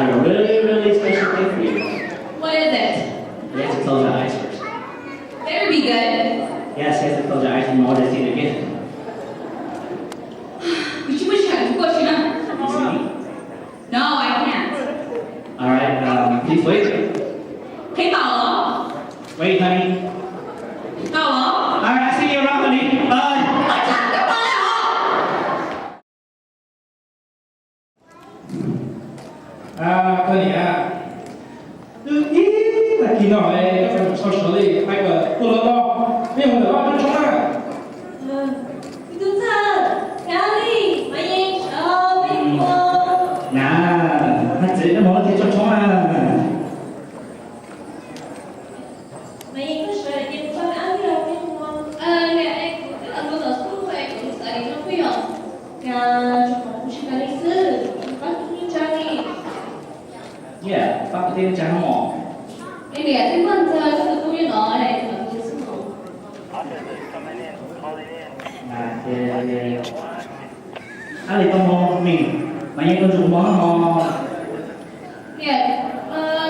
have a really, really special gift for you. What is it? You have to close your eyes first. Better be good. Yes, you have to close your eyes and notice the gift. Kuv tsis muaj sij hawm, kuv ua tsis tau. You see me? No, I can't. All right, um, please wait. Qhib los. Wait, honey. Qhib los. All right, I'll see you around, honey. Bye. Koj niam, twb ib tag kis no koj tseem tsis tau sawv li, hais kom ua los los, peb mus ntawm vaj tsob tshoob na. Kuv tus ntxhais, kab li, Maiv Yeej, sawv peb mus. Na, hais txawv koj mus vaj tsob tshoob na. Maiv Yeej, koj sawv ces kuv pab kab li los peb mus. Niam, kuv twb los mus tom school es kuv xav li no kuj yog. Cas tsuas pom kuv tsis tas li xwb, pab kuv ib tsa li. Yeah, pab kuv ib tsa no. Es niam, twb muaj ntxawg koj tus tub nyob no es kuv xwb no. Ab li koj mus, Maiv Yeej, koj ntsum mov no. Niam,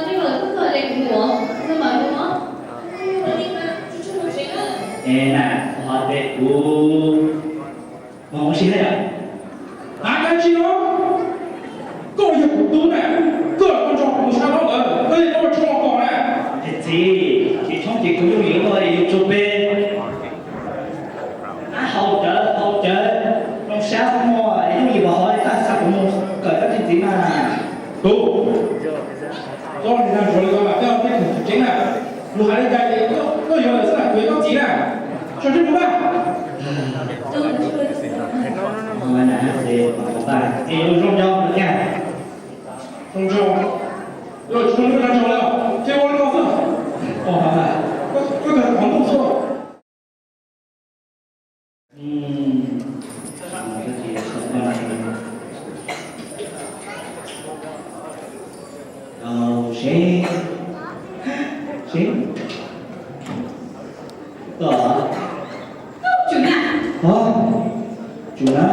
twb los kuj txog li kuv mus, ntxawg mam mus no. Es na, ho tias kuv mus ua si thiab yom? Hais dab tsi no? Koj yog kuv tub na. Tus, koj niag ntsej muag li ko mas koj tej tseeb na, kuv hais li cas ces koj yuav lawm xwb na, kuv yuav koj txiv na. Tso tseg mus na. Es zoo nco thiab. Zoo nco, los tsis muaj lub ntsej muag li, ces ua li ko xwb. Koj kawg qhov ntuj xwb. Seb, seb, koj, tsum na, tsum na,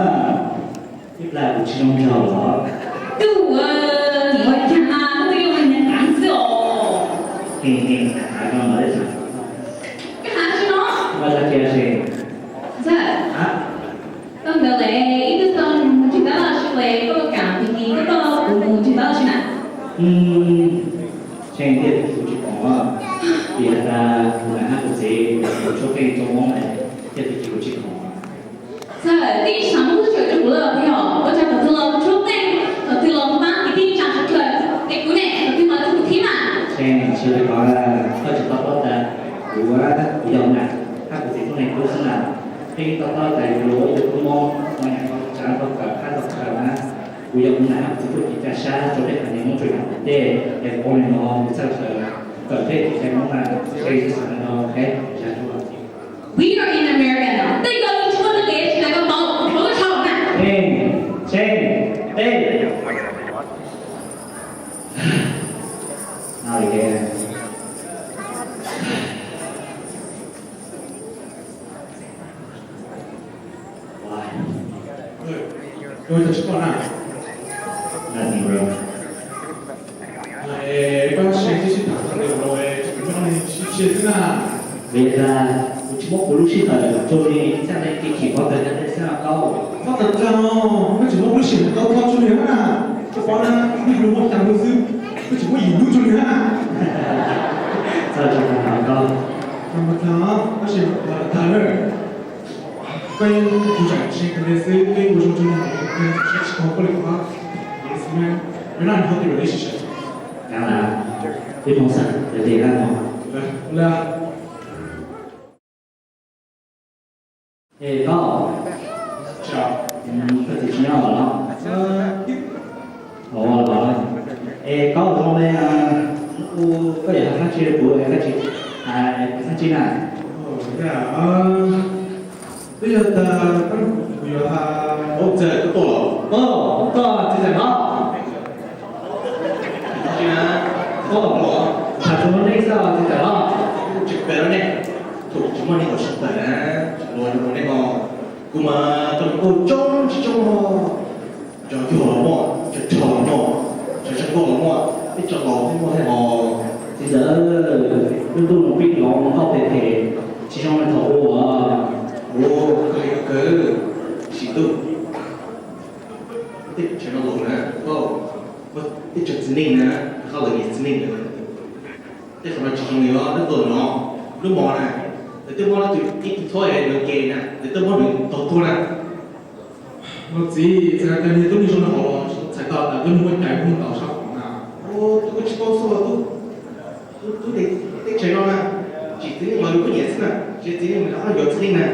ib plag kuv tsis zoo nraug los. Tus, nim ua cas koj twb yuav mus nyeem qeeb xwb os. Heev heev, hais no lawm. Koj hais tsis no. Koj hais tias seb. Ntxawm, koj nkawd lawv ib tug tau mus tsis tab laj sib lawm, koj kam tig tig koj tau kuv mus tsis tab laj sib na. Tseeb tiag kuv tsis khoom, vim hais tias kuv niam hab kuv txiv kuv tshuab qeej tshuab moob na, thiaj li kuv tsis khoom. Txawm tib sab muab lub tshawm rau kuv lawm yog ua cas thaum twg los tshuab qeej, thaum twg los mus pab kwv tij tsa suav dlawg, es kuv ne thaum twg mas kuv thib mas. Tseeb, tsis li ko, koj tsis tau paub tas kuv, kuv yog kuv niam hab kuv txiv tub neeg tub xwb na. Pheej tau paub tas yus ua ib tug tub moob no, yam no tsa tau kawm hab tau khaws na. Kuv yog kuv niam hab kuv txiv tub tsis tsa sab rau peb haiv neeg Hmoob tsuas yog kuv tej, es kuv ua li no kuv txhaj kawm peb kev cai Hmoob na, es xav no qheb zag rau. We are in America now. Tej ko yeej tshuab rau kev tsis hais koj paub, kuv tshuab koj tshaj na. Tseeb, tseeb, tseeb. Ua cas tsis pom na? Nothing, bro. Koj seb sib tham tau li no es kuv nyob li sib txia xwb na. Vim tias kuv tsis muab kuv lub sij hawm rau li txhaj li kev chim qhov twg li xwb no Kaub. Txhob tham tag os, koj tsis muab kuv lub sij hawm tau txog rau li na. Koj paub na, kuv ib hnub muab xya hnub xwb, koj tsis muab yim hnub rau li na. Txhob tham tag os. Koj tab sis tham na. Koj yeej kuv tsam tsis kawg li xwb, koj yeej ua zoo rau niag, tsis tau koj li qhov. Xwb na, nyob naj nws ho twb relationship. Kav las, twb mus xwb, yog li lawm no. Es Kaub, koj txiv tsis nyob los? Ua los. Es Kaub, zoo li, koj yuav hais dab tsi rau kuv es koj tsis hais kuv dab tsi na? Twb yog tas koj, kuv yuav hais, ua cas koj tuaj los? Koj txiv txawm no. Koj los, tham txog nej xwb txiv txawm no. Tsis pem los nej, thaum tsis muaj neeg kom sib tawm na, los rau nej os. Kuv mas tau kuj coob tsis coob os. Cov cuag los muaj, cov rog los muaj, cov zaj nkauj los muaj, tej cov laus thiab muaj thiab os. Txiv ntxawm, lub ntuj no pib los nkauj phem phem, tsis zoo li thaum ub. Ua, kawg li kawg, sim ntuj. Tej tsev no laus na, tej tsev txiv neej na, qhov lawv niam txiv neej na. Tej qhov no tsis zoo li os, lub ntuj no, lub hmo na, lawv twb muab lawv tus ib tug txhob es nws ke na, lawv twb muab nws tau tuag na. Los txiv, txhais tias niag tub neeg zoo li hauv los txhais tau tas tub neeg muaj cai muaj ntaus sab qhov na. Ua, tub kuj tsis paub xwb, tub, tub, tub tej tsev no na, tsim txiv neej los yus kuj nyiam xwb na, tsis txiv neej mas rov qab yuav txiv neej na.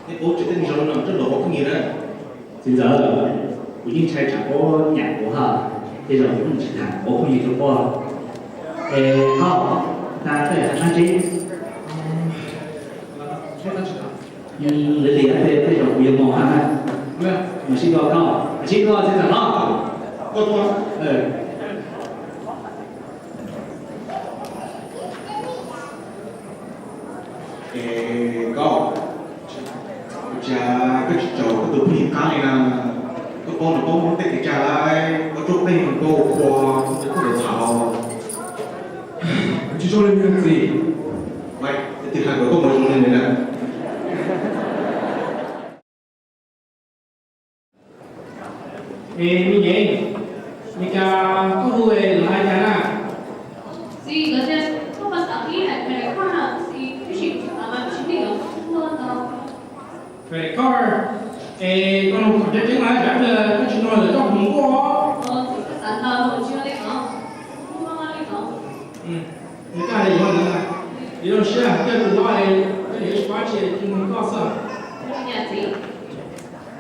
Nej paub tsev tub neeg zoo no coj los ua phooj ywg na. Txiv ntxawm, kuv yeej ntshai tsam koj nyam kuv hab, tej zaum kuv yeej tsis tham ua phooj ywg rau koj. Es koj, tas koj yuav hais dab tsi? Li li, tej zaum kuv yuav mus hab. Mus sib ntaus koj, sib ntaus txiv ntxawm no. Es koj, ua cas koj tsis caum koj tus phooj ywg qab li na? Koj paub nws paub Hmoob tej kev cai lawm, koj tuaj pheej koj ua qhua, koj tus tham. Kuv tsis zoo li nws txiv. Ua, tus twg hais kom koj mus zoo li nws na? Es me nyuam, Meskas koj hu es lawv hais cas na? Txiv, lawv tias koj pas xav qhib hais credit card na, txiv, tab sis kuv xav mas kuv tsis pom lawv muaj no. Credit card? Es koj nug txog tseeb tseeb na, tsam ib pliag koj tsis nug lawv coj kuv mus nkuaj. Nws kaj hais yuav ntawd na, yuav zoo siab tiag tus hlob, koj niam tsis paub tsi, tsis nug koj xwb.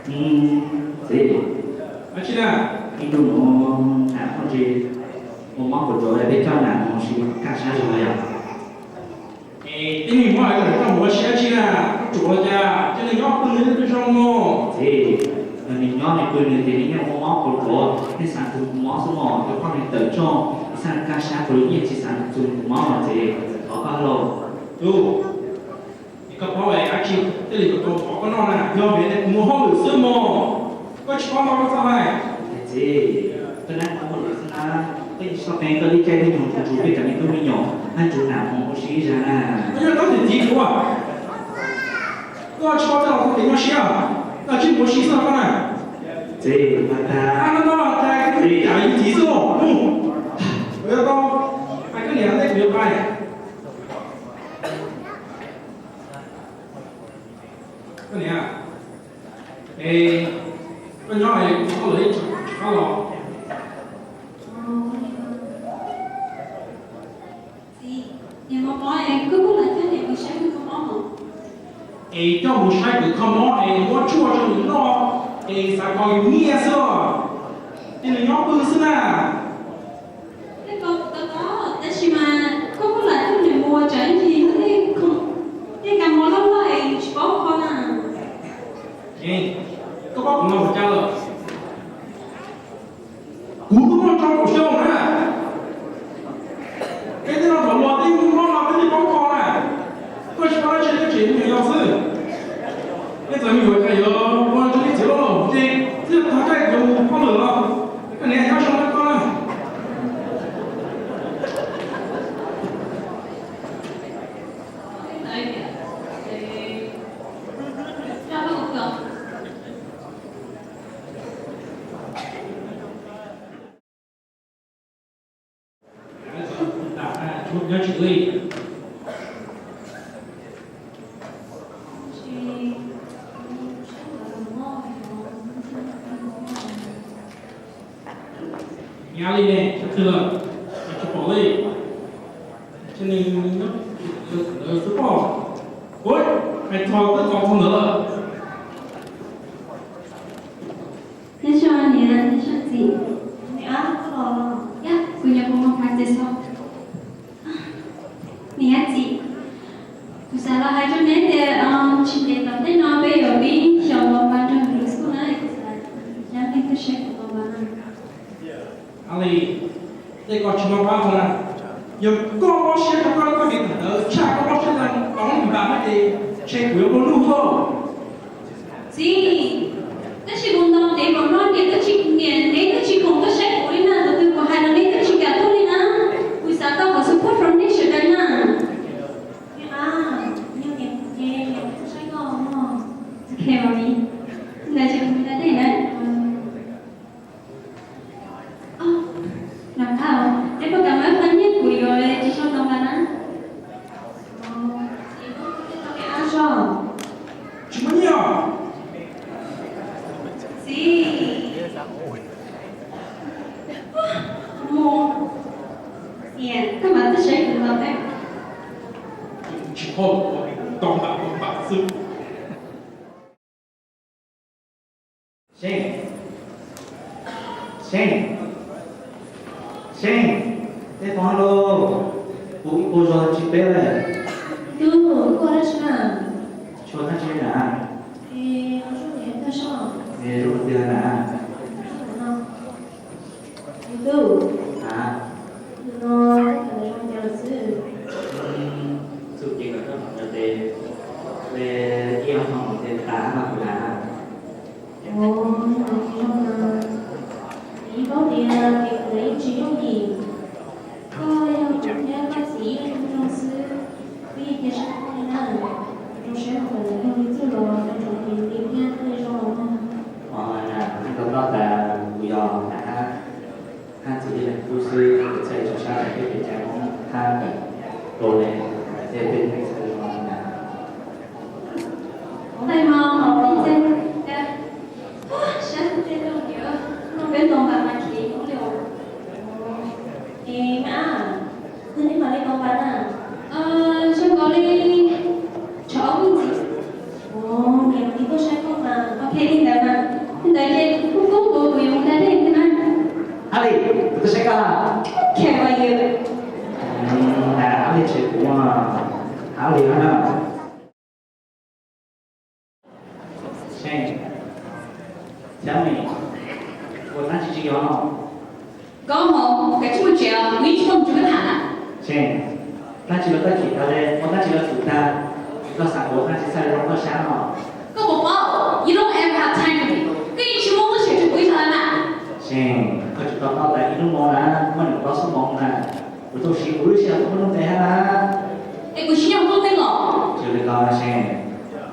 Txiv, txiv, ib ntu no, koj tsis ua mob kuv rov peb coj nam mus ua si kaj sab zog yom? Es tib neeg muab hais kom coj mus ua si dab tsi na, koj ruam los cas, coj neeg nyob pw nws twb zoo mog. Txiv, nws nyob nws pw nws ces nws yeej ua mob kuv rov, nej xav tus mob xwb mog, yog koj neeg tawm tsoj, ib xav kaj sab kuv li yeej tsis xav tus mob mog txiv, thov koj lauj. Tub, es koj paub dab tsi thiaj li yuav tau thov koj noj na, yog vim kuv mus hauj lwm xwb mog, koj tsis paub no koj txhob hais. Txiv, koj nab mus hauj lwm xwb na, koj yeej tsis tau qhia koj lub caij lub nyoog rau peb cov me tub me nyuam, nab nrug nam mus ua si ib zag na. Koj yog tab sis txiv kuv, koj tsis paub tej los koj kev nyuaj siab, koj tsis mus ua si xwb koj na. Txiv, mas tag. Koj tsis cas yus txiv xwb los mus, kuv yuav tau hais koj niam tej kuv yuav hais. Koj niam, es koj nyob es koj lawv ib tsoom tsis qab los? Txiv, niam mob mob es koj kuj lam coj niam mus saib kuv kho mob. Es coj mus saib kuv kho mob es muab tshuaj rau nws noj es xav kom yus nyiaj xwb os, ces nws nyob pw xwb na. Tej ko kuv to taub, tab sis mas koj kuj lam coj nws mus ua tsov ib ncig, tej kab mob loj loj es yus tsis paub kho na. Koj paub kuv no ua cas lawm? Kuv twb muaj rau kaum xyoo na. Peb tej no thaum luag twb mob no peb twb paub kho na. Koj tsis paub dab tsi koj tseem me nyuam yaus xwb. Nej txawm me nyuam cas yuav ua rau nej txiv loj loj ces twb tag caij yuav mus poj lwm los, koj niam nyob zoo na koj na. Nyab li ne, twg lawm, tsis pom li. Tsis nyob ntawd xwb pob. Ua, hais txog twb txog txog ntawd lawm. Neb tso niam, neb tso txiv. Niam, kuv nyuam qhuav mus practice txog. Niam txiv, kuv xav los hais rau neb tias tsis ntev tom ntej no peb yuav pib xyuas ntaus npas nrog lub school na, kuv xav cab neeg tuaj saib kuv ntaus npas na. Alij, tej ko tsis muaj qab hau na. Yog koj mob siab rau koj lub koj kev kawm ntawv tshaj koj mob siab rau tau npas no ces ntshe kuv yuav muaj nuj xwb. Txiv, tab sis kuv ntaus ntev npaum no niam twb tsis, niam neb twb tsis khoom tuaj saib kuv li na, tus twg kuv hais los neb twb tsis kam tuaj li na. Kuv xav tau qhov support from neb sawv daws na. Niam, yog niam kuv ces niam kuv tuaj saib koj mog. Ok, mami. Ntawd ces kuv mus da dej na. Nam Thauj, neb puas kam muab ib qho nyiaj kuv yuav tsis sau ntau nqa na? Tsis muaj nyiaj. Txiv. Mus. Xiam, koj mam tuaj saib kuv los peb. Tsis pom, tau npam tau npam xwb. Seej, Seej, Seej, tej phob lauj, kuv ib puas zog tsis peb lawm. Tub, koj dab tsi na? Tshuav dab tsi na? Es zoo tiag na. Tub, a, no zoo tiag xwb. Txuj ci ntawm koj thaum ntawd ces, ib ob xyoo ntawd ces tas no kuv na. Ua, zoo na. Kuv yeej paub tias kev kawm yeej tsis yooj yim. Koj yog kuv thiab koj txiv yeej hlub zoo xwb. Wb yeej cia siab koj li na. Zoo siab kawm nyob li txuj los zoo tsoom kwv tij thiab koj li zoo los mog. Ua, na, koj paub tas kuv yog Nam Hab, Hab txiv li leej tub xwb, txhais tso sab peb pem cai Hmoob Hab kawm, Hmoob li, tej peb txhais li no na. Tej no, tej Can't wait you. Ab li tsis kuv, ab li na. Tell me, ua dab tsi tsis yog no? Koj hos, koj tsis muaj tsev, kuv yeej tsis muaj mus tsuj koj tham na. Tseem, dab tsi los koj chim tag li, ua dab tsi los xum tag, koj xav ua dab tsi txhaj li rau koj sab no? Koj puas paub, you don't ever have time for me. Koj yeej tsis muaj lub sij hawm rau kuv ib zaug li na. Tseem, koj tsis tau paub tias ib lub hmo na muaj nees nkaum ob xuab moos na, kuv tau siv kuv lub sij hawm ua lub npe hab na. Es kuv tsis nyob hauv lub neej los? Tsis li ko Tseem,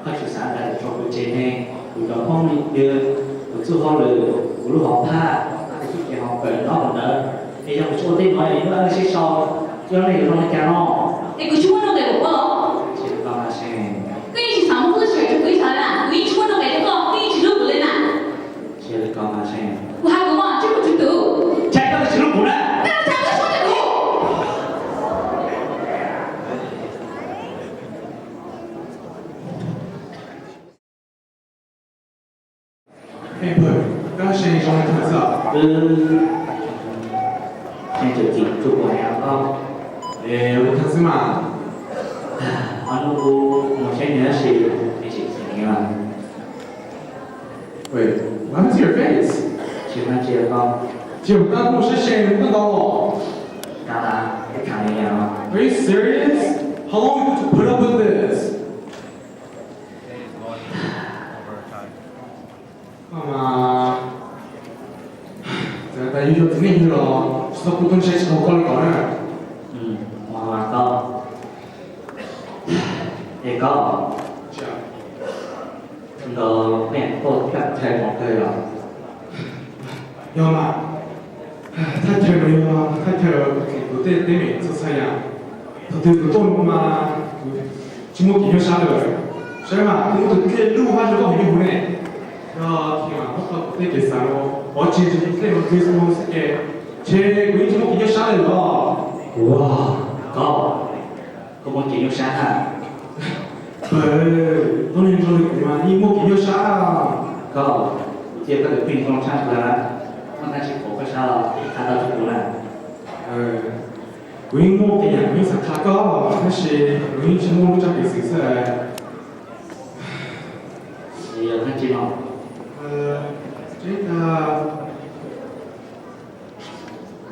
koj tsis xav tias kuv tso kuv tsev neeg, kuv cov phooj ywg, kuv txuj hauj lwm, kuv lub hom phaj, kuv txuj kev hauv kawm nyob hauv ntawd, es yog kuv tsis ua tej no es hnub no sib sau, yog nej yuav zoo li cas no? Es kuv tsis muaj nuj nqis rau koj los? Tsis li ko Tseem. Koj yeej tsis xav muab lub sij hawm rau kuv ib zaug li na, kuv yeej tsis muaj nuj nqis rau koj, koj yeej tsis hlub kuv li na. Tsis li ko Tseem. Kuv hais kuv mas tsis muaj txuj tus. Tseem, koj tsis hlub kuv na. Koj tsis hlub kuv. Hey, Phuj, koj se zoo li thaum xwb os? Wb se tseem txim tsuj kuv hais koj. Es ua thaum xwb mas. Ob hnub ub mus saib nws tab sis nws tseem txim nws mas. Wait, what happened to your face? Tsis muaj dab tsi koj. Tsis yog koj mus saib se koj ntau os. Koj mas, koj tham li yam no. Are you serious? How long we going to put up with this? Koj mas, txawm tas yus yog txiv neej yug los tsis txhob pub tuaj saib tsis tau koj li ko na. Ua koj, es koj, nkaus nej tuaj thaj chaw mus kawg los? Yog mas, thaj chaw no yog thaj chaw kuv tej teeb meem txhua txhua yam. Thaum twg kuv tuaj no mas kuv tsis muaj kev nyuaj sab lawm. Saib mas, kuv muaj tus dlej luj hab zoo nkauj heev rau kuv ne. Yog tias muab tau kuv tej kev xav no pov tseg rau tus dlej no Christmas xwb ces ntshe kuv yeej tsis muaj kev nyuaj sab lawm los. Ua, koj, koj muaj kev nyuaj sab na. Pawg, tub neeg zoo li kuv mas yeej muaj kev nyuaj sab. Koj, kuv cia koj tus pheej zoo tshaj plaws, muaj dab tsi khuam koj sab los hais tau rau kuv na. Kuv yeej muaj qee yam kuv yeej xav qha koj, tab sis kuv yeej tsis muaj lub tsab kev xwm xwb. Yog dab tsi no? Tseeb tas,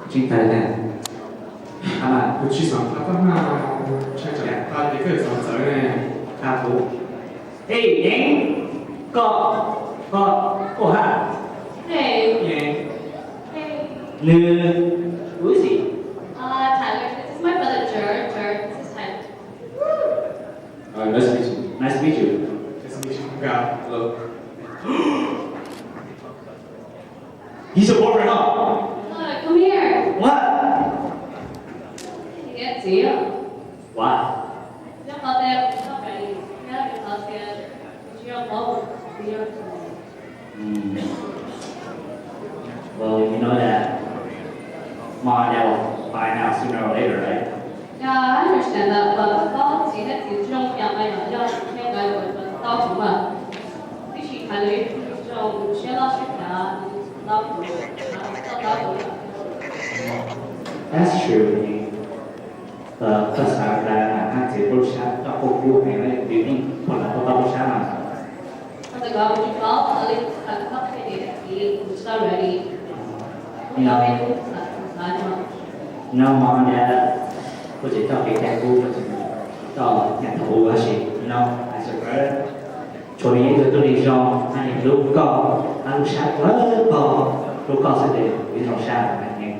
tseeb tas, kuv tsis xav qha koj na, tshaj tsam qha ces koj yuav xav txawv ne. Qha kuv. Ej, Yeev, koj, koj, koj hab? Yeev, nws, who is he? Uh, Tyler, this is my brother, Jared. Jared, this is Tyler. Uh, nice to meet you. Nice to meet you. Nice to meet you. Yeah, hello. He's your boyfriend, huh? Look, come here. What? What? Mm. Well, you know that mom and dad will find out sooner or later, right? Yeah, I understand that, but koj txiv thiab txiv zoo yam no yog thiaj nkawd yuav tau heev mas. Tab sis hais li zoo siab loj siab dav, tau kuv, tau kuv. That's true. Koj xav tias nam hab txiv kub sab coj kub kub heev, yus yeej pom nam kub tau kub sab mas. No mom and dad, koj tseem coj kev cai kub, koj tseem coj nyam thaum ub tab sis no, as your brother, tshuav nws ib tug tub neeg zoo, hab nws hlub koj, hab lub sab kawg paug, hlub koj xwb ces kuv yeej zoo sab heev.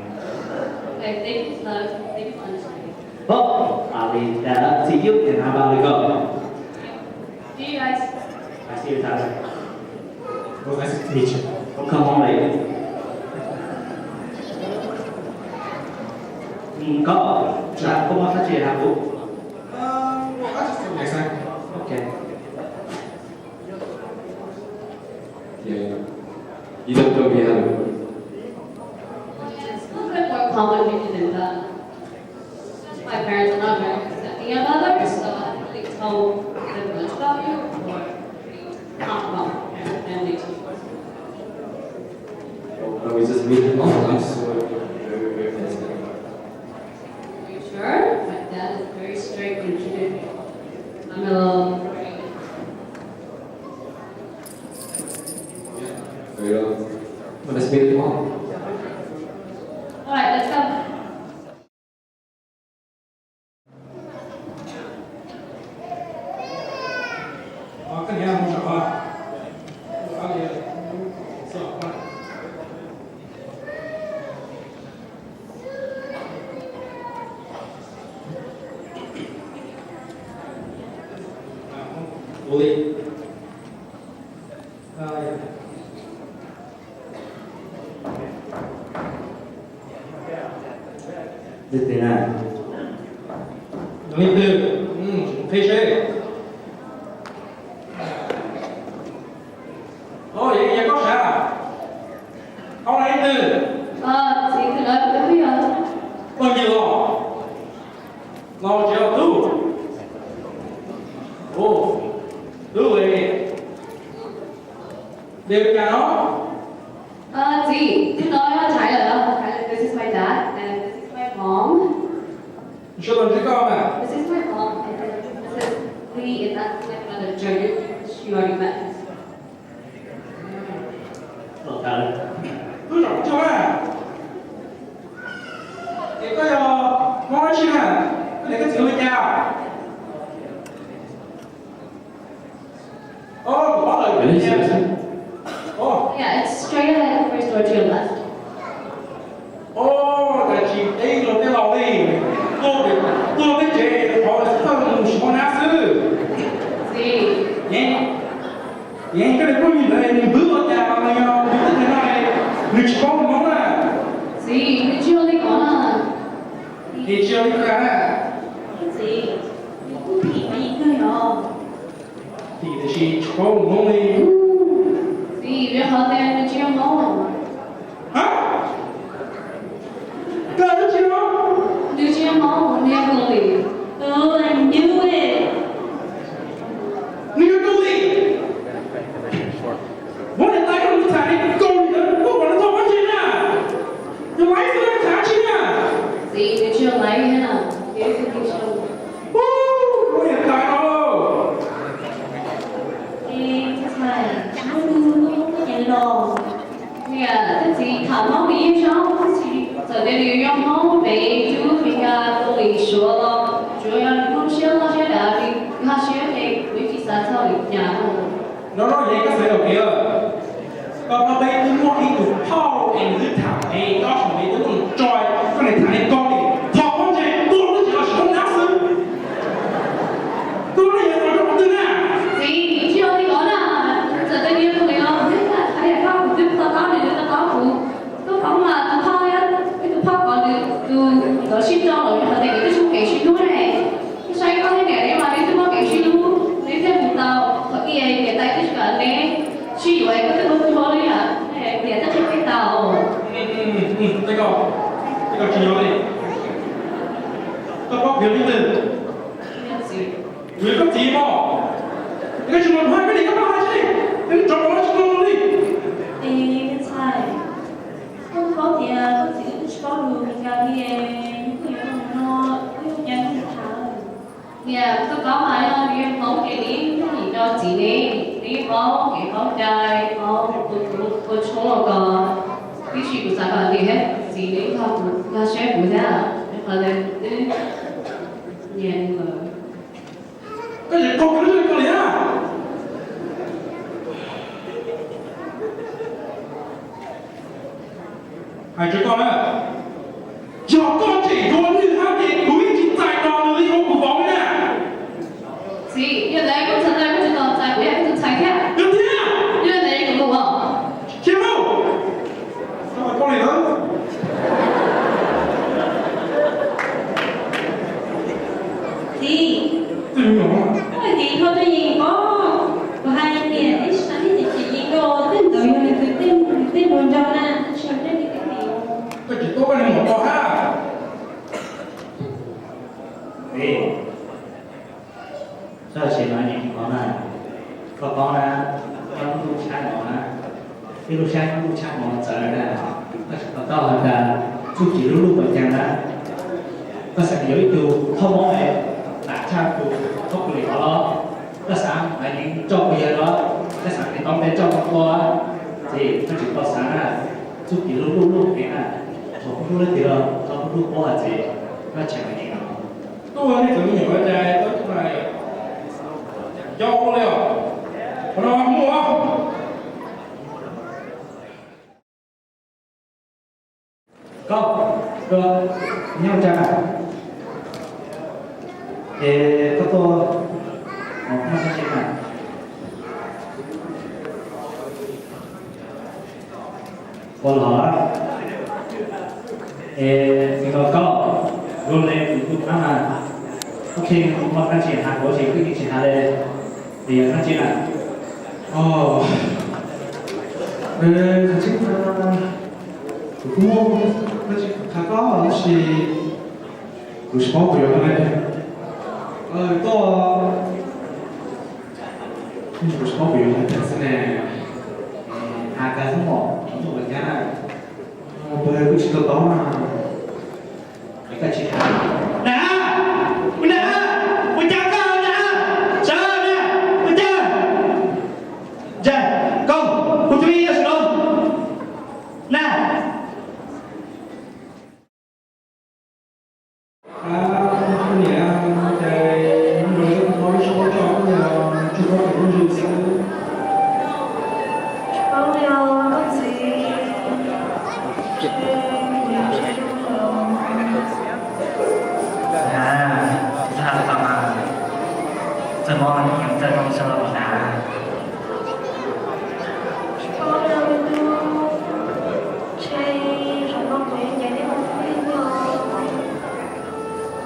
Thank you, love. Thank you for understanding. Oh, I'll leave that up to you and how about we go? See you guys. I see you, Tyler. Well, nice to meet you. Come on, lady. Mm, koj, koj muaj dab tsi hais kuv? Um, well, I'll just tell you next time. Okay. Yeah. You don't tell me how to. It's a little bit more complicated than that. My parents are not very accepting of others, so I don't really tell them much about you or talk about your family too much. Well, we just meet online, so, uh, Let's meet them all. All right, let's go. Leej twg? Qhib seb. Yog koj sav. Qhov no leej twg? Txiv, tus no kuv twb yog. Koj nyiam los? Los tsev los tub? Tub li. Nws cas no? Txiv, tus no yog Tyler. Tyler, this is my dad and this is my mom. Sawv daws ntsib koj na. This is my mom and this is Lee and that's my brother Junior. She already met. Twb zam tsuag na. Es koj yog Hmoob dab tsi na? Koj niam koj txiv hu li cas? Kuv paub lawm. Yeah, it's straight ahead, first door to your left. Ov, cas tsis teb los tej laus li. Tuaj, tuaj peb tsev qhov thawj mus tsis paub nab xwb. Txiv, koj niag phooj ywg ntawd nws npwb ua cas mas yog nws twb hais no nws tsis paub Hmoob na. Txiv, nws tsis yog li ko na. Nws tsis yog li ko na. Txiv, nws kuj phim me ntsis kawg yom. Phim tiam sis tsis paub Hmoob li. Txiv, vim qhov tias nws tsis yog Hmoob. Ha? Koj twb tsis yog? Nws tsis yog Hmoob, nws yog Kaus Lim. Oh, I knew it. Nws yog Kaus Lim. Muab niam tais koj mus tham li Kaus Lim ntawd koj kom nws tau pob ntseg na. Yog laiv xwb tham tsis na. Txiv, nws tsis yog laiv na, nws yog Kaus Lim. Ub, muab niam tais no. Es tus ntxhais, tsis muaj lub koj cev li los? Niam, koj txiv tham Hmoob nws yeej zoo, txawm tias nws yog Hmoob pem cub Meskas, Kaus Lim, Suav los tsuav yog nws muaj siab loj siab dav li, nws haj siab ces kuv yeej tsis xav txog li cas. No no yeej koj xav yuam kev lawm. Koj paub peb twb muaj ib tug phauj es nws twb tham es koj saum nws twb muaj nws tso, koj niam tham li Kaus Lim, thov pob ntseg tuag lub tsev los tsis paub nab xwb. Koj muab yog tos rau qhov twg na? Txiv, tsis yog li ko na. Txawm tias nws yog Kaus Lim los kuv yeej tham li koj, kuv twb to taub nws, nws to taub kuv. Koj paub mas tus phauj, ib tus phauj ko nws tus nkawd sib tau lawm rau qhov tias nkawd twb tsis muaj kev sib hlub ne. Koj saib koj thiab niam neb mas neb twb muaj kev sib hlub, neb thiaj mus tau. Qhov tias niam tais twb tsis kam neb sib yuav es koj twb ua tus hlob li na, niam twb qhia peb tau. Tej ko, tej ko tsis yog li. Koj paub kuv yog leej twg? Kuv yog koj txiv mog. Es koj tsis mloog hais koj niam koj pog hais seb, es neb tsov rog tsis mloog li. Es me ntxhais, koj paub tias koj txiv wb twb tsis paub lus Meskas li, koj yuav ua no, wb yuav ua cas nrog nws tham? Niam, koj paub mas yog nws yog Hmoob ces nws yeej nyob nim no txiv ne, nws yeej paub kev paub cai, paub ua tshoob ua kos. Tiam sis kuv xav kom niam thiab txiv neb nrog kuv, nrog saib kuv thiab, rau qhov tias kuv twb nyiam nws lawm. Koj tsis qaug kuv lub siab li ko li na. Hais rau koj na, yog koj tseem yuav nws hab ces kuv yeej tsis txais tos nws li ua kuv vauv li na. Txiv, yog ntawd koj txhais tes koj tsis tos txais kuv yog koj tus ntxhais thiab. Yog thiab. Yog ntawd kuv mus os. Khiav lauj. Koj ua koj li ntawd. Txiv, koj hais tias koj twb yeej paub, kuv hais tias neb sib tau neb ces yeej paub tej ntawd yog nws tus tej, nws tej hluas nraug na, neb tsis yog neb tej kwv tij. Koj tsis tau koj niag muam ko hab. Koj tsis no nyiam qhov na, koj paub na, koj lub ntuj tshab no na, tej lub sab ntuj tshab no txawv na, koj tsis tau hais tias txuj ci lub ntuj puas cas na. Koj xav yuav ib tug thauj Hmoob es lam tshaj tus thauj Kaus Lim hov los? Koj xav haiv neeg tso kuv yawg los? Koj xav tiv tauv tes tso kuv tua? Ces koj tsis tau xav na, txuj kev hlub lub lub heev na, thaum koj hlub leej twg los koj hlub paub hais tias koj tseem hais li no. Tuaj nej cov me nyuam cai tau tuaj cov ua li os, qhov no muaj. Koj, koj nyob ua cas na? Es koj tuaj, koj tuaj txog tsev na? Ua los, es nws nrog koj, zoo li kuv tus qab mas, koj qhia kuv qhov kab tsis hais, kuv tsis kwj tsis hais li, es yog kab tsis na? Os, kab tsis, kuv kuj muaj kab tsis hais koj tab sis kuv tsis paub kuv yuav hais li. Koj, kuv tsis paub kuv yuav hais li xwb ne. Hais kag xwb mog, kuv tuaj ua cas na? Puas yog kuv tsis tau tau na? Es koj tsis hais. Nam, ua nam, ua cas koj nam, sawv na, ua cas? Ntsa, koj, kuv tus ib yog sawv los. Nam.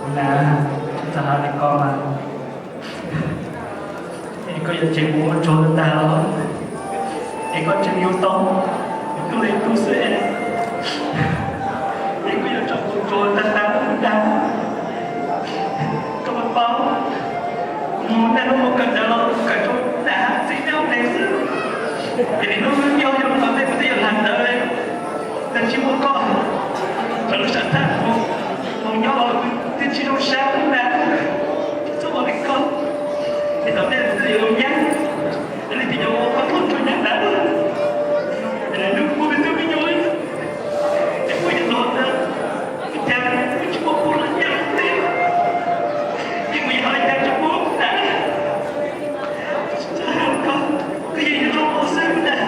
Kuv nam, txawm hais li ko mas, es koj yuav tseem mus ua tsaug tag los, es koj tseem yuav tau, koj li tub xwb es, es koj yuav tseem mus ua tsaug tag tag los dag. Koj puas paub, kuv mus tag hnub mus kawm ntawv los kuv kawm rau nram hav txiv nyob ntawd xwb, es hnub nyob yog los nej kuv twb yuav hla ntawv li. Tab sis muaj koj, lawv lub sij hawm kuv nyob los kuv twb tsis zoo siab li na. Txhob ua li koj, es tom ntej kuv twb yuav zoo nyab, es leej twg yuav ua koj tub rau nyab ntawd, es hnub kuv twb me nyuam, es kuv yuav los ntawd, kuv cas kuv tsis muaj kuv los nyab ua ntej, es kuv yuav hais li cas rau kuv ntawd. Koj, koj yeej yuav zoo ua xwb ntag.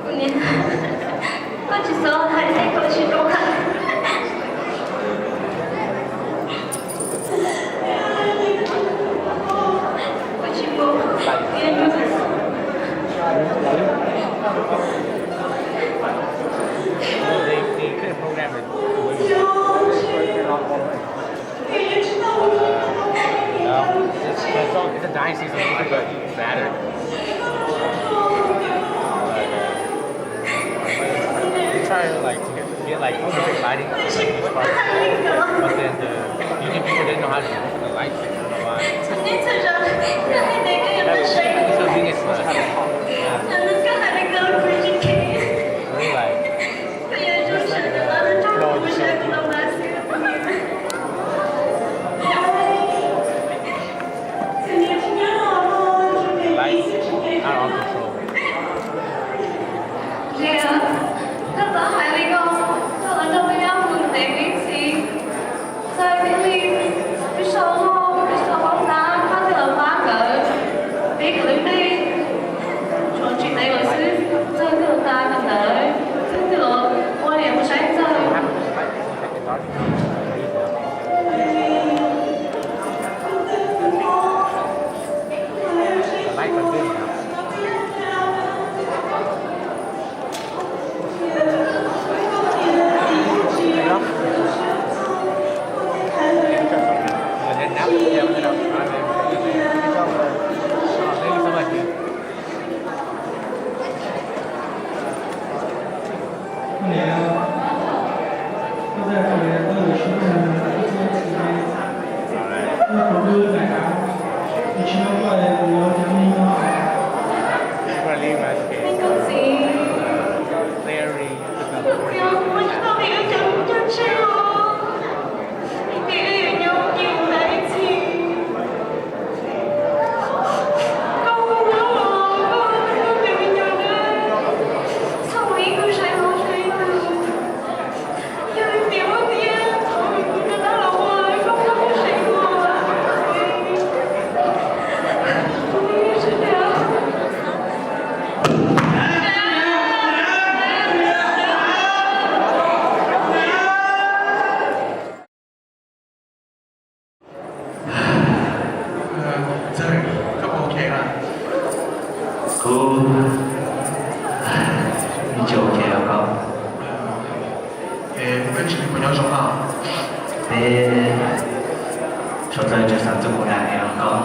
Kuv niam, koj tsis txhob hais li, koj tsis txhob hais. Koj tsis txhob hais. They, they couldn't program it. No, it's, it's, all, it's a dying season, but it doesn't matter. They try to like get, get like perfect lighting for like each part, but then the YouTube people didn't know how to open the lights. I don't know why. That was, so genius, uh, yeah. Really like, just like, uh, no, just like, Life out of control. Lia, koj txhob hais li ko, koj los nrog peb nyob mus ntev me ntsis. Txawm tiag li, peb sau loj, peb sau paub tab, koj twb los pab nkawd, peb nkawd lub neej tshuav tsis ntev lawm xwb, Ntxawg twb los tas kawm ntawv, Ntxawg twb los ua liam mus saib Ntxawg. Ub, ib tsis ua ke los koj. Peb tsis pub nyob zoo no. Peb sawv daws tsis xav txog kuv na los koj.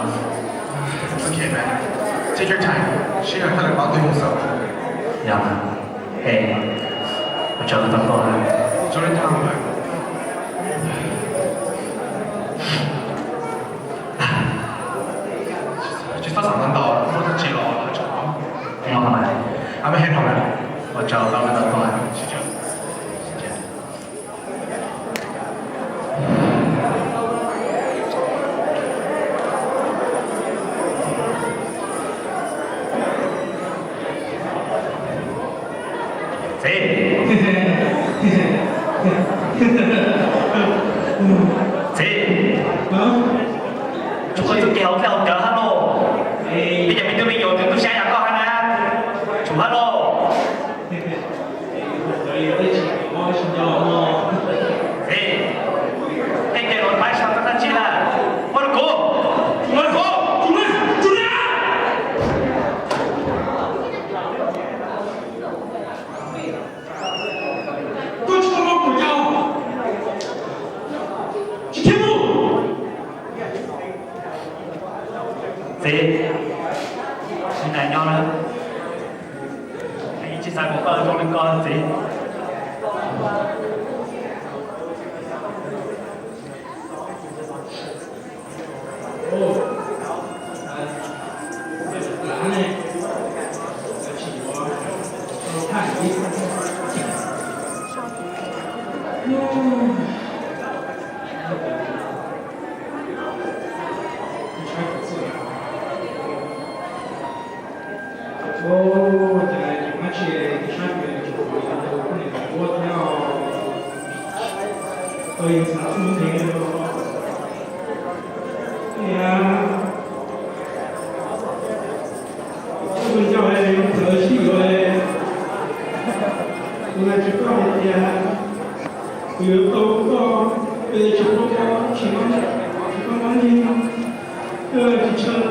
It's okay, man. Take your time. Sij hawm koj lawm paub twg yog xaus. Yog mas. Es ua tsaug tau koj na. Tsis txhob xav ntau ntau, muaj dab tsi los hais tso. Ua tsaug tau koj tau tuaj. Txiv. Txiv. Tsum koj txuj ci hauv dlej hauv cawv hab lauj. Peb cov me tub me nyuam twb tu siab yam koj hab na. Tsum hab lauj. Txiv, tej cai los pab tsis tau dab tsi lawm. Ua rau kuv, ua rau kuv. Koj tsis tau mloog kuv cov, tsis khiav mus. Txiv, ua cas nyob na, tsis xav kom koj zoo li ko txiv. Ua cas tus mab tsi sab kws tsuas ua tus poj niam ntawd ua thiab os. Tau yus xav txuj ntev li no. Niam, koj tus ncauj es txawv sib yuav es, kuv hais rau koj hais tias kuv yuav tau koj, peb tsis paub mob, tsis paub mob li, koj tsis tshee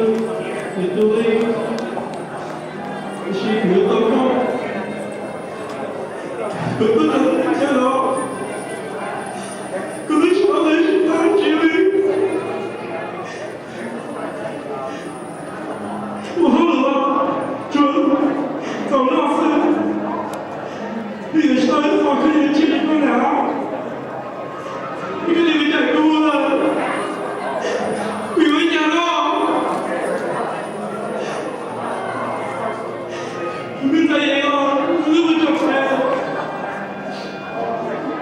kuv tus li, tiam sis kuv yuav tau koj. Kuv tuaj rau teb chaws no, kuv twb tsis paub dab tsi li. Ua hauj lwm tsuas txaus noj xwb, vim yuav tsis tau ib qho khaub ncaws tshiab rau koj hnav. Koj cia li tawm kuv lawm, kuv yuav ua li cas no? Kuv twb txom nyem los kuv twb ua tsaug txhais,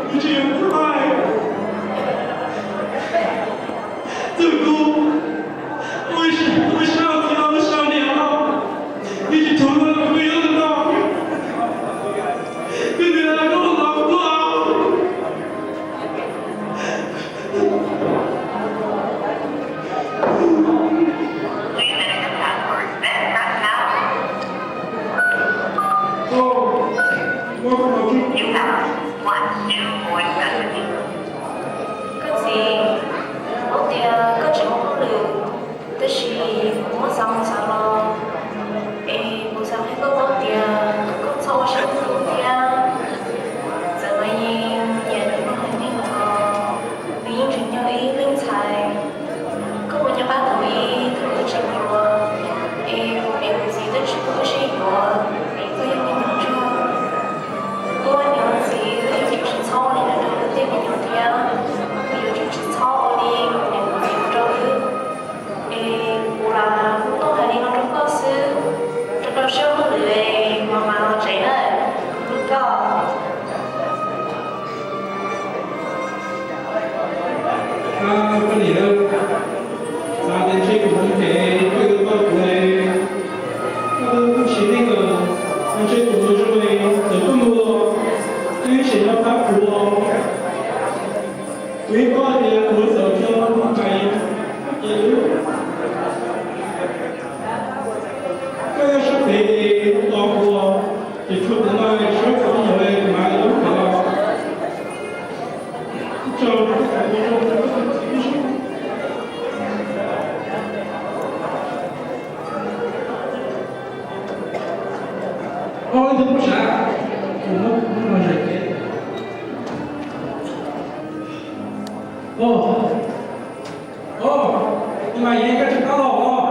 kuv tsis yuav koj. Txawm kuv ua ib siab txiv los ua siab niam los, yeej tsis tshua muaj kuv yuav tau no. Kuv nws los koj los kuv. Koj txiv, kuv tias koj tsis ua hauj lwm, tab sis kuv muab xav mus xav los, es kuv xav qhia koj paub tias koj txhob ua siab hlub thiab. Txawm mas yeej nyiam nws haiv neeg los nws yeej tseem yog ib leej ntxhais. Koj puas nco qab thaum ub thaum wb tseem hluas, es kuv niam kuv txiv twb tsis pub wb sib yuav, es koj yog me nyuam ntsuag. Wb ua niam ua txiv wb yuav tsum tsis txhob ua li no rau wb tej me nyuam thiab, wb yuav tsum tsis txhob ua li kuv niam kuv txiv ua rau wb. Es kuv lam hu tuaj hais li no rau koj xwb, rau rau siab hauj lwm es mam mam los tsev na, kuv hlub koj. Koj niam, xav tias ntshe kuv mus ntev koj yuav tau kuv, koj twb sim neej lawm, ntshe kuv mus zoo es txawm koj mus los koj yeej tsis nco qab kuv. Kuv yeej paub tias kuv txawm tsis tau mus pais, koj yog sab pem es tos kuv, ces tshuav kuv no sab kuv tus nyuam es kuv mam li lub pem los. Tsaug rau koj txhais tes zoo rau koj tus txiv ib zaug. Koj ib tug poj sav, kuv muab kuv muab no zais kev. Ov, ov, tus mas yeej koj tsis qab los os.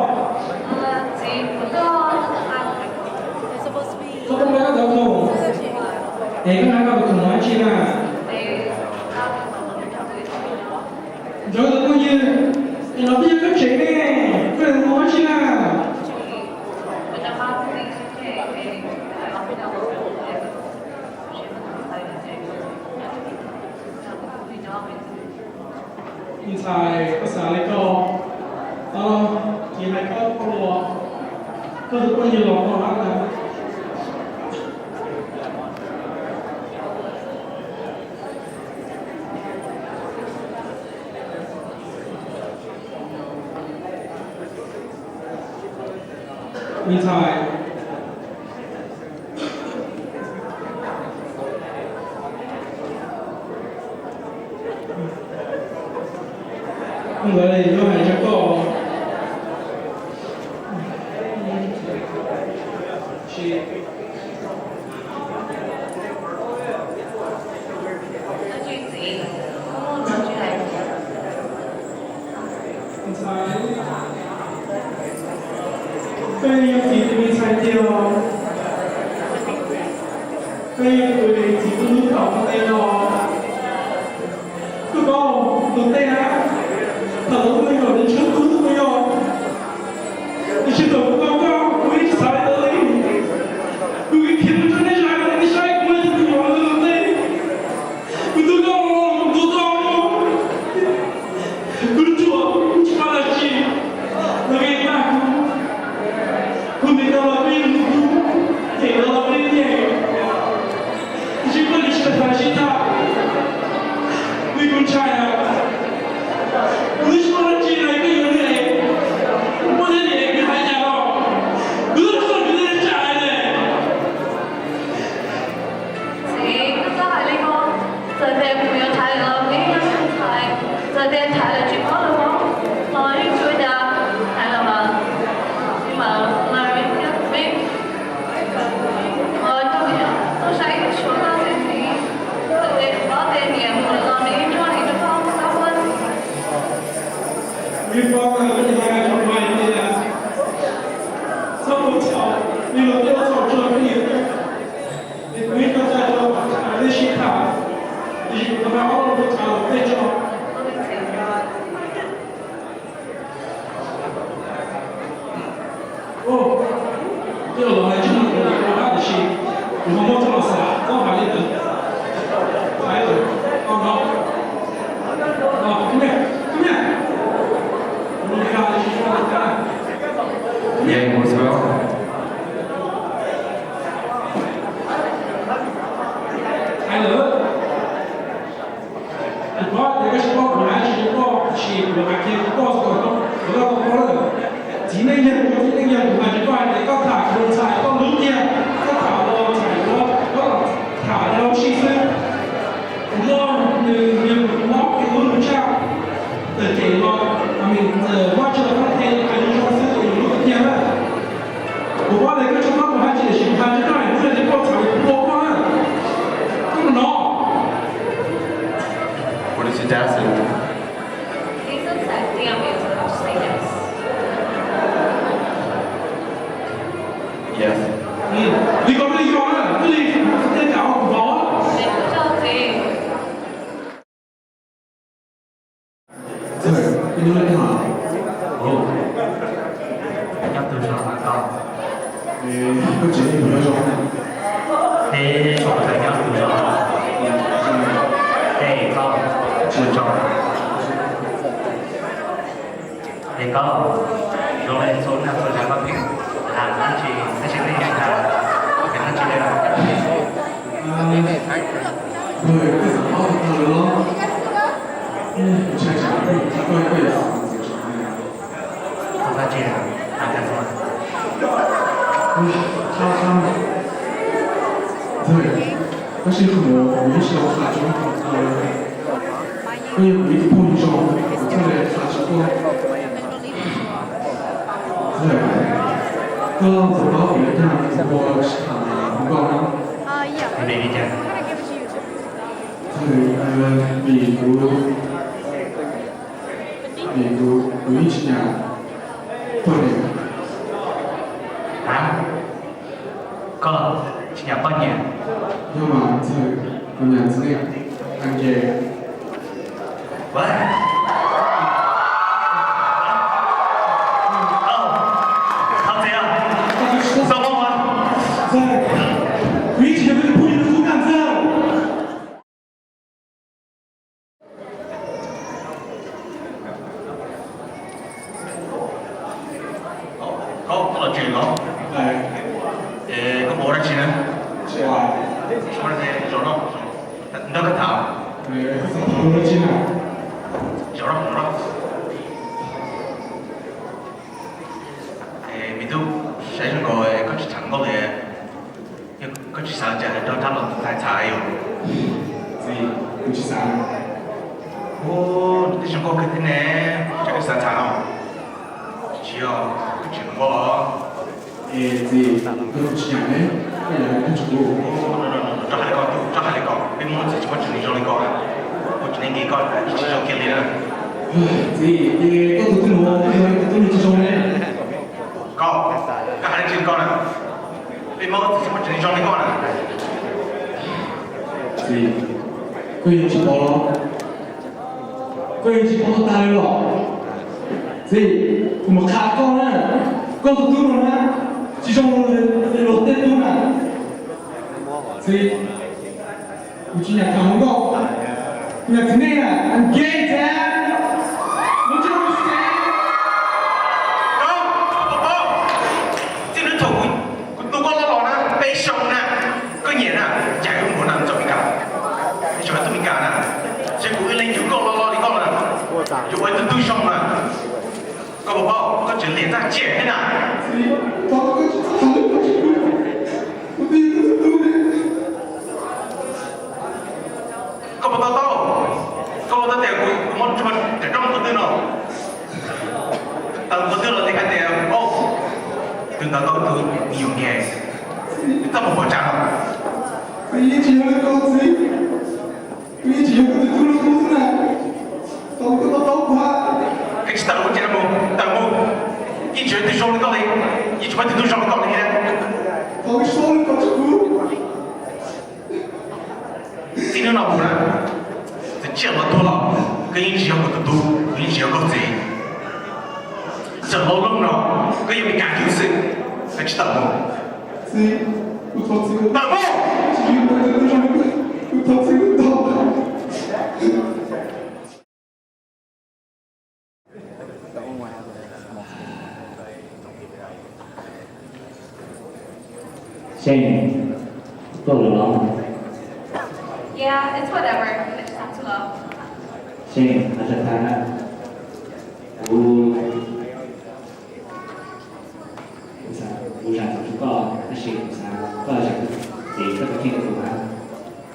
Koj tuaj nqa koj tus khoom, es koj nqa koj tus khoom mus dab tsi na? Nrog tus phooj ywg, es no twb yog koj tsev ne, koj mus dab tsi na? Me ntxhais, koj xav li ko, ces hais koj ua, koj tus phooj ywg los tau hab na. Me ntxhais, ua ntawd yuav hais rau koj, me ntxhais, koj yeej yog txiv tus me ntxhais tiag os. Koj yeej yog txiv tus hlub thaum ntej los. Koj paub tus ntej na, thaum ub koj yog tus tshwj tub koj yog, tiam sis thaum kuv tau koj kuv yeej tsis xav li ntawd li. Kuv khiav mus rau nej zos nej saib kuv yog tus nyuam ntawd tus ntej. Kuv tus koj los kuv tus koj, kuv ruam kuv tsis paub dab tsi. Los koj tag kuv, kuv nim no los koj yeej hlub kuv, them no los koj yeej nyiam. Tiam sis koj nim tsis tau xav sib tham, vim kuv ntshai na. Kuv twb tsis paub dab tsi na, koj yuav nws es muaj thiab nim es kuv hais cas los kuv twb tsis tau kuv twb tsis hais ne. Txiv, koj txhob hais li ko. Txawm tias kuv yuav thaiv los neb yeej ntshai, txawm tias thaiv lawm tsis paub lawv paub los yeej tsis ua cas, thaiv los mas, tsis mam mas thiab kuv peb, kuv coj niam tuaj saib kuv suav koj xwb txiv. Txawm tias kuv paub tias niam mus lawm los nws yeej nrog niam rau koj xab huab. Yeej paub koj niam hais tsis hais tias txhob ua txhaum li los tej ua txhaum tso peb niam. Es kuv yeej tau txais tau nej sib tham, tiam sis kuv tau hais ob lus ua txhaum los tej tso. Ov, tej los hais tsis muaj tus ua dab tiam sis kuv ho muab txoj los xav txhob hais li ntawd. Hais lawm, tau no. Ov, koj niam, koj niam, kuv los hais tsis tau los tag. Hais lawm. Kuv paub tias koj tsis paub kuv hais tsis paub, tiam sis kuv hais kiag rau koj xwb, kuv koj tau paub lawm. Txiv neej yog kuv txiv neej yog kuv hais rau koj hais tias koj tham kuv tus ntxhais koj hlub tiag, koj tham los txhais kuv, koj tham los sib xwb. Kuv muaj nws yog kuv tus mob kev hlub nws tshaj. Txawm cem los, Vajtswv los koj qhia hais zoo xwb ces yus hlub tiag na. Kuv paub tias koj tsis paub kuv hais tsis, tiam sis kuv hais rau koj hais hnub no ces koj txhawm kuv ua koj na. Koj mus no. What is it asking? Is it that the ambulance will say yes? Yes. Li ko twb li yog na, twb li tej kav kuv vauv. Ntxawg, koj nyob li cas? Ov, nyob tus zos mas koj. Koj tsev nyob tus zos na? Peb tsev nyob tus zos. Es koj, tus zos. Es koj, zoo li txhua nag txhua zaus koj pheej hais dab tsi, tab sis pheej hais dab tsi li lawm? Ntxawg, koj xav paub tag lawm los? Kuv ntshai tsam kuv ntshai koj, koj yuav xav ntxiv tso. Xav dab tsi? Hais tias xav. Ntxawg, tab sis qhov no kuv yeej tsis tau tham rau koj, koj yog kuv ib tug phooj ywg zoo, kuv thiaj li tham rau koj. Ntxawg, koj puas paub kuv yuav dag kuv ua tsis tham Vim li cas? Vim kuv, vim kuv, kuv yeej tsis nyiam poj niam. Hab? Koj tsis nyiam poj niam? Yog mas, kuv nyiam txiv neej, I'm gay. What? Ov, thov txim os. Txhob mob os. Kuv yeej tsis yog peb phooj ywg tub naj ntxawg. Koj los tsev los? Es koj mus ua dab tsi na? Ua dab tsi? Zaum no nrog koj tham. Zaum no, zaum no. Es me tub, saib zoo nkaus koj tsis tham nkauj li. Yog koj tsis xav cas rov qab los ntawm ntxhais txhais yom? Txiv, kuv tsis xav. Ub, nws twb zoo nkauj kawg thiab ne, cas koj xav txhais os? Tsis yog koj tsis hlub nkauj los? Es txiv, koj tsis nyiam ne, koj yam li koj tsis hlub. Txhob hais li ko, txhob hais li ko, peb Hmoob txiv tsis muaj tsev neeg zoo li koj, muaj tsev neeg li koj ib tsis zoo kiag li na. Txiv, ces koj tus tub no, koj yog tus tub no tsis zoo ne. Koj, koj hais dab tsi li koj na? Peb Hmoob txiv tsis muaj tsev neeg zoo li koj na. Txiv, koj yeej tsis paub los? Koj yeej tsis paub tag li los? Txiv, kuv mam qha koj na, koj tus tub no na, tsis zoo li luag tej tub na. Txiv, kuv tsis nyiam tham hluas nkauj, kuv nyiam txiv neej na, I'm gay, Dad. Don't you understand? Koj, koj, koj, txij hnub thaum kuv, kuv tu koj loj los na, peb xyoo na, koj nyiam na, cas yuav mus na txog Meskas, tsis tau tuaj Meskas na, ces kuv ib leeg yug koj loj loj li koj na, yuav ua ib tug tub zoo na. Koj puas paub koj tseem liam txaj ciam thiab na? Koj puas to taub? Koj puas to taub tias kuv muab tsuag daim rooj qhov twg no? Tau qhov twg los tsis hais tias, o, tus ntawd tau tus me nyuam niag, txaj muag pom tsam no. Yeej tsis yog li ko txiv, yeej tsis yog koj tus tub li ko na. Tau koj to taub kuv. Koj tsis tawm mus ces mus, tawm mus. Yeej tsis yog tus zoo li koj li, yeej tsis muaj tus tub zoo li koj li thiab. Tau koj so li ko tsis kuv. Txij hnub no mus na, txawm tsiaj los tuag los, koj yeej tsis yog kuv tus tub, kuv yeej tsis yog koj txiv. Txawm lau loog no, koj yog Meskas yug xwb, koj tsis tawm mus. Tawm mus! Shane, koj lawm los? Yeah, it's whatever. I just have to love. Shane, hais tag tag na, kuv, kuv zam txim rau koj, tab sis kuv xav koj zam txim rau koj tus kheej rau kuv na.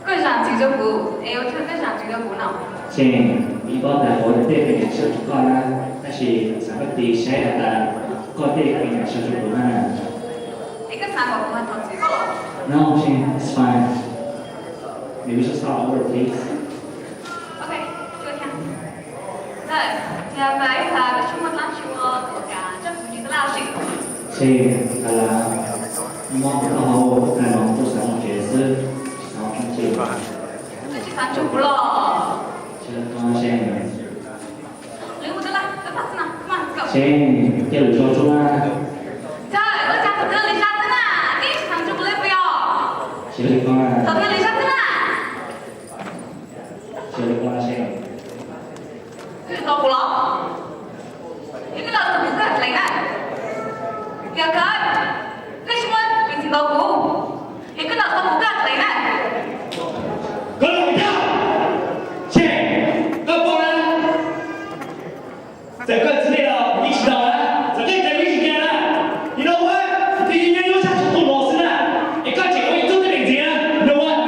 Koj zam txim rau kuv, es ua txhua koj zam txim rau kuv no. Shane, kuv yeej paub tas kuv tej me nyuam tsis zoo rau koj na, tab sis kuv xav koj tig saib has tas koj tej me nyuam zoo rau kuv na. Es koj xav kom kuv thov txim koj los? No, Shane, it's fine. Maybe just start over, please. Ok, sure, can. Ntawm, yog ib pliag koj tsis muaj dlaab tsi ua kuv kav coj kuv mus txhua laj ua si. Shane, tas las, muab kuv taub hau hais los kuv xav mus tsev xwb, tsis xav ua dlaab tsi. Koj tsis xav ntsib kuv los? Tsis, Shane. Shane, cia lwm zaus tso na. Ntawm, ua cas thaum twg lwm zaus xwb na, koj yeej tsis xav ntsib kuv li puas yog? Tsis li ko na. Thaum twg lwm zaus xwb na. Tsis li ko na Shane. Koj tsis tau kuv los? Yog koj los tau kuv koj dlev na. Yog koj, koj tsis muaj peev xwm tau kuv, yog koj los tau kuv koj dlev na. Koj los kuv thiab. Shane, koj paub na, txawm koj txiv neej los kuv yeej tsis tau na, txawm koj txiv neej los kuv yeej tsis tau na. You know what? Kuv twb yog nyob sab tsheb tuaj los xwb na, es koj tseem ua ib tug tib neeg ntxiv na. You know what?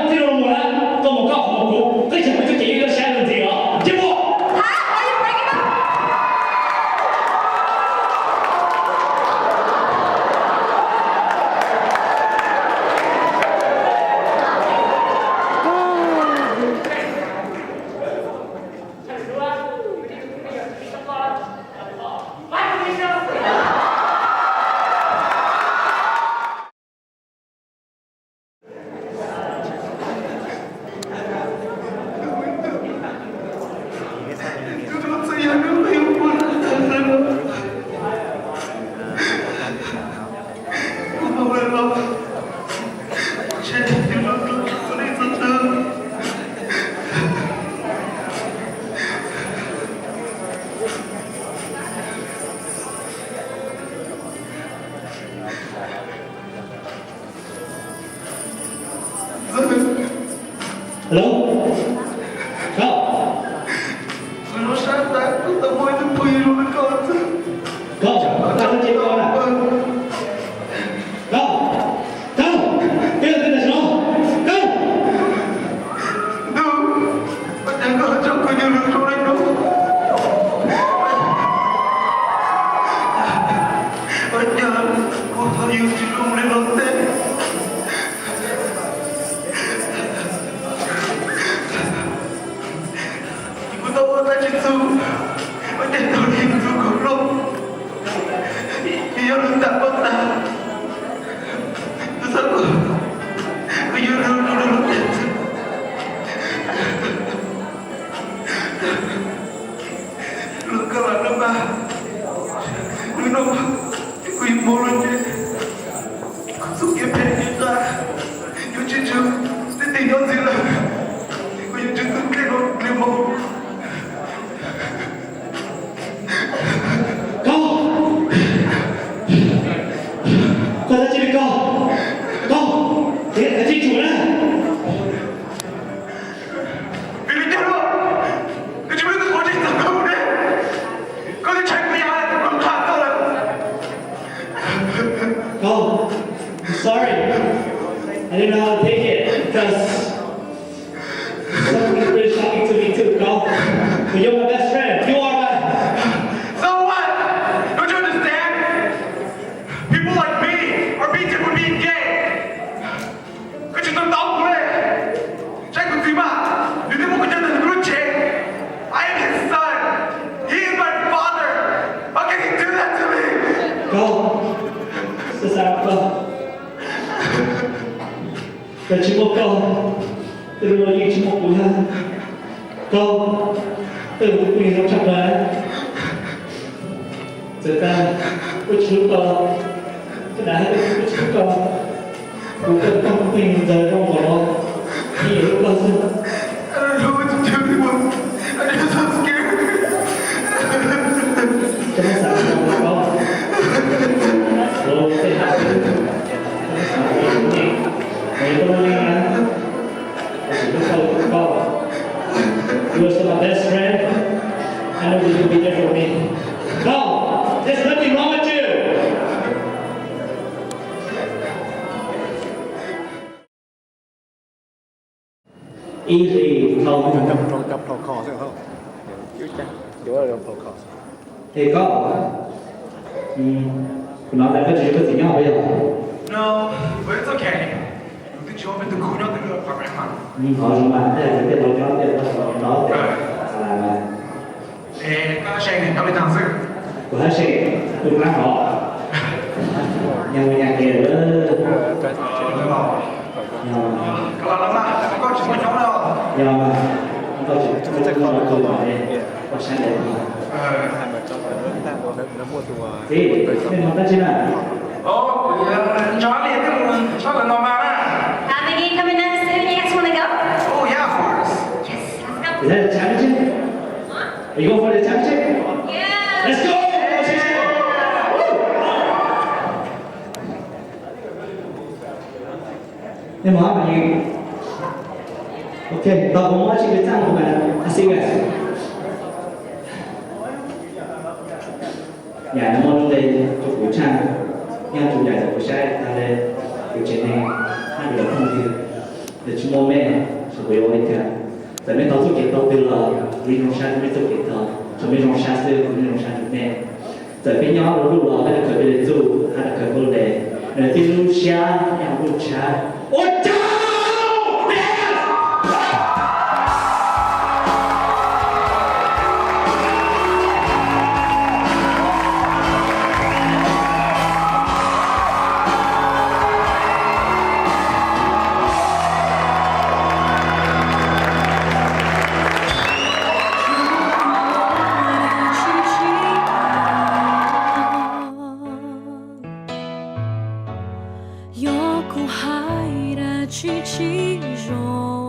Hello? Koj, koj, koj tsis koj na. Koj, koj, koj, koj, koj. Kuv tau ua dab tsi txog, ua cas tau li txog kom loj, yog lub ntam poj tag, kuv txhob kom kuv yuav lub lub lub lub lub koj los lub mas, lub no kuv yuav mus lub ces kuv txoj kev phem kev qas yuav tsis tsum, tib teg nyob ntxiv lawm, kuv yuav tsum txoj kev no dlig mus. Koj, koj tab tsis li koj, koj, koj tsis tsum na. Vim li cas los koj tsis muaj ib tug quav ntsej txog koj ne? Koj twb tshaib kuv yam li kuv qha koj lawm. Koj, I'm sorry. I didn't know how to take it because something really shocking to me too, Koj. But you're my best friend. You are my... So what? Don't you understand? People like me are beaten for being gay. Koj tsis tau tau kuv li. Saib kuv txiv mas, nws twb muab kuv coj ntawm nws lub tsev. I am his son. He is my father. How can he do that to me? Koj, xav xav koj, koj tsis muaj koj, tej lub no yeej tsis muaj kuv thiab. Koj, koj yog kuv tus phooj ywg zoo tshaj plaws. Txawm tias kuv tsis hlub koj, koj dag hais tias kuv tsis hlub koj, kuv koj tus phooj ywg ntxawm zoo npaum no, yeej yuav hlub koj xwb. Koj muab xav kom koj, los tej ha xwb, koj muab xav kom koj, koj yuav tau lub neej na. Koj tsis hlub koj, hlub koj. You are still my best friend. I know you will be there for me. Koj, there's nothing wrong with you. Ib hlis dhau, es koj, kuv hnov tias koj tsis yog koj txiv nyob puas yog? No, but it's okay. Kuv twb tsis ua peb tus khub nyob twg lawm, qhov zoo mas, tej zaum tej laus nyob tej laus nyob. Es koj haj se ne, koj li tag xwb. Kuv haj se, kuv hlab hov. Nyag mus nyag ke lawm. Koj los mas, koj tsis muaj nyob los? Yog mas, koj tsis muaj nyob los, koj sab ntev. Txiv, nej mus dab tsi na? Ntshe li twb mus sab lawm no mas na. Maggie, coming next. You guys wanna go? Oh, yeah, of course. Yes, let's go. Is that a championship? Are you going for the championship? Yeah. Let's go! Woo! Em, Maggie. Ok, tau, kuv muab tsis kev txaj mus, I see you guys. Yam muaj lub npe rau kuv tshaj, nyob tus yam kuv saib tag le, kuv tsev neeg, hab kuv cov phooj ywg, nws tsis muaj mej, ces kuv yuav ua li cas? Txawm mej tau txuj kev tau twg los kuv yeej zoo sab rua mej txuj kev tau, tsuas mej zoo sab xwb kuv yeej zoo sab rua mej. Txawm peb nyob lub luj los peb rov khaws peb li txuj hab rov khaws peb li, nws tij lub siab nyob lub ntshav. Ua cas? Yog kuv hais dab tsi tsis zoo.